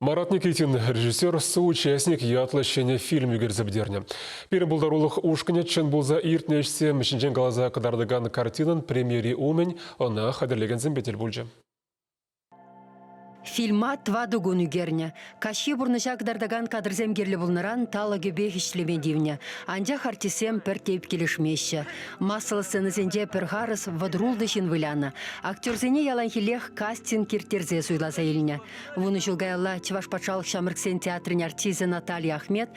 Марат Никитин режиссер «Соучастник» ятлӑ ҫӗнӗ фильм ӳкерсе пӗтернӗ. Пирӗн пултарулӑх ушкӑнӗ чӑн пулса иртнӗ ӗҫсем ҫинчен каласа кӑтартакан картинӑн премьери умӗн ӑна хатӗрлекенсемпе тӗл пулчӗ. Фильма тӑватӑ кун ӳкернӗ. Каҫхи пурнӑҫа кӑтартакан кадрсем кирлӗ пулнӑран талӑкӗпех ӗҫлеме тивнӗ. Анчах артистсем пӗртте ӳпкелешмеҫҫӗ. Массӑллӑ сценӑсенче пӗр харӑс вӑтӑр ултӑ ҫын вылянӑ. Актерсене яланхиллех кастинг ирттерсе суйласа илнӗ. Вунӑ ҫул каялла Чӑваш патшалӑх ҫамрӑксен театрӗн артисчӗ Наталья Ахмед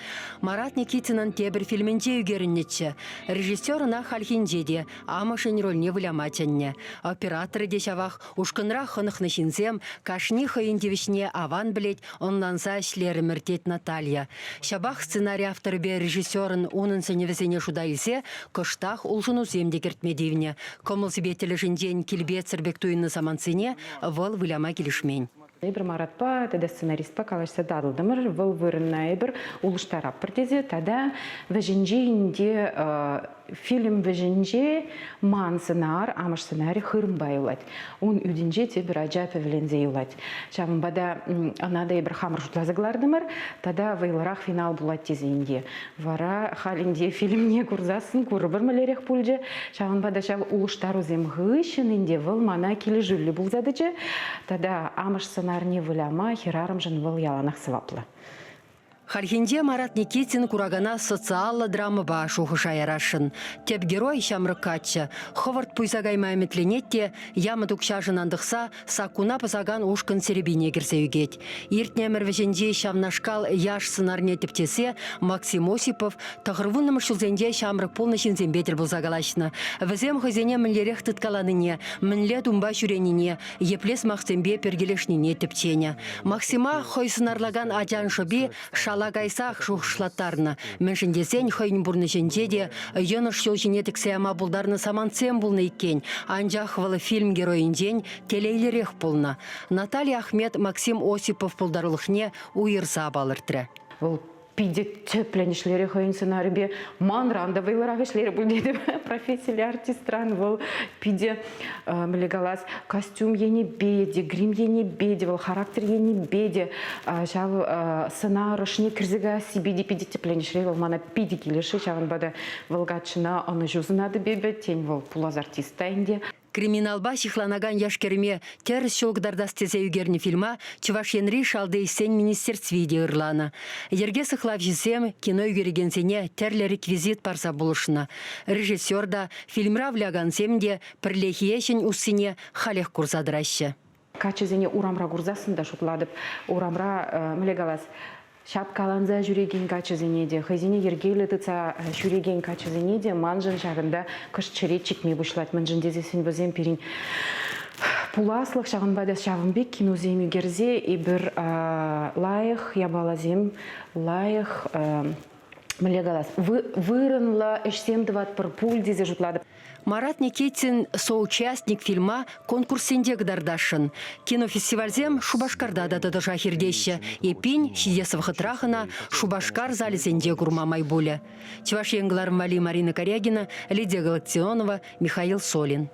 Марат Никитинӑн тепӗр фильмӗнче ӳкерӗннӗччӗ. Режиссер ӑна хальхинче те амӑшӗн рольне выляма чӗннӗ. Операторӗ те ҫавах ушкӑнра хӑнӑхнӑ ҫынсем кашни хӑйӗн тивӗҫне аван пӗлет, ӑнланса ӗҫлерӗмӗр, тет Наталья. Ҫапах сценари авторӗпе режиссерӑн унӑн сӗнӗвӗсене шута илсе кӑштах улшӑнусем те кӗртме тивнӗ. Кӑмӑл-сипет тӗлӗшӗнчен килпетсӗр пек туйӑннӑ самантсене вӑл выляма килӗшмен. Эпир Маратпа тата сценаристпа калаҫса татӑлтӑмӑр. Вӑл вырӑнна эпир улӑштаратпӑр тесе тата вӗҫӗнче ӗнтӗ фильм вӗҫӗнче ман сӑнар, амӑш сӑнарӗ хырӑмпа юлать. Ун ӳтӗнче тепӗр ача пӗвӗленсе юлать. Ҫавӑнпа та ӑна та эпир хамӑр шутласа кӑлартӑмӑр тата вӑйлӑрах финал пулать тесе ӗнтӗ. Вара халь ӗнтӗ фильмне курсассӑн курӑпӑр мӗнлерех пулчӗ. Ҫавӑнпа та ҫав улӑштарусем хыҫҫӑн ӗнтӗ вӑл мана килӗшӳллӗ пулса тӑчӗ. Тата амӑш сӑнарне выляма хӗрарӑмшӑн вӑл яланах сӑваплӑ. Хальхинче Марат Никитин куракана социаллӑ драмӑпа шухӑша ярасшӑн. Тӗп герой, ҫамрӑк каччӑ, хӑвӑрт пуйса кайма ӗмӗтленет те ямӑт укҫашӑн антӑхса саккуна пӑсакан ушкӑн серепине кӗрсе ӳкет. Иртнӗ ӗмӗр вӗҫӗнчи ҫавнашкал яш сӑнарне тӗпчесе Максим Осипов тӑхӑрвуннӑмӗш ҫулсенче ҫамрӑк пулнӑ ҫынсемпе тӗл пулса калаҫнӑ. Вӗсем хӑйсене мӗнлерех тыткаланине, мӗнле тумпа ҫӳренине, епле сӑмахсемпе перкелешнине тӗпченӗ. Максима хӑй сӑнарлакан ачан шӑпи шала кайсах шухӑшлаттарнӑ. Мӗншӗн тесен хӑйӗн пурнӑҫӗнче те йӑнӑш ҫул ҫине тӗксе яма пултарнӑ самантсем пулнӑ иккен. Анчах вӑл фильм геройӗнчен телейлӗрех пулнӑ. Наталья Ахмед Максим Осипов пултарулӑхне уйӑрса палӑртрӗ. Вӑл питӗ тӗплӗн ӗҫлерӗ хӑйӗн сӑнарӗпе. Манран та вӑйлӑрах ӗҫлерӗ пуль тетӗп. Профессиллӗ артистран вӑл питӗ, мӗнле калас, костюм енӗпе те, грим енӗпе те, вӑл характер енӗпе те ҫав сӑнар ӑшне кӗрсе каяссипе те питӗ тӗплӗн ӗҫлет. Вӑл мана питӗ килӗшрӗ. Ҫавӑнпа та вӑл каччӑна ӑнӑҫу сунатӑп эпӗ. Тен, вӑл пулас артист та ӗнтӗ. Криминалпа ҫыхланакан яш-кӗрӗме тӗрӗс ҫул кӑтартас тесе ӳкернӗ фильма Чӑваш Енри Шалти ӗҫсен министерстви те ырланӑ. Йӗрке сыхлавҫисем кино ӳкерекенсене тӗрлӗ реквизит парса пулӑшнӑ. Режиссер та, фильмра вылякансем те пӗрлехи ӗҫӗн уссине халех курса тӑраҫҫӗ. Каччӑсене урамра курсассӑн та шутлатӑп. Урамра, мӗнле калас, ҫапкаланса ҫӳрекен каччӑсене те, хӑйсене йӗркеллӗ тытса ҫӳрекен каччӑсене те маншӑн ҫакӑнта кӑшт чӗре чикме пуҫлать. Мӗншӗн тесессӗн вӗсем пирӗн пуласлӑх, ҫавӑнпа та ҫавӑн пек киносем ӳкерсе эпир лайӑх япаласем, лайӑх мӗнле калас, вырӑнлӑ ӗҫсем тӑватпӑр пуль тесе шутлатӑп. Марат Никитин соучастник фильма конкурссенче кӑтартасшӑн. Кинофестивальсем Шупашкарта та тӑтӑшах иртеҫҫӗ. Эппин, ҫитес вӑхӑтрах ӑна Шупашкар залӗсенче курма май пулӗ. Чӑваш Ен кӑларӑм валли Марина Корягина, Лидия Галактионова, Михаил Солин.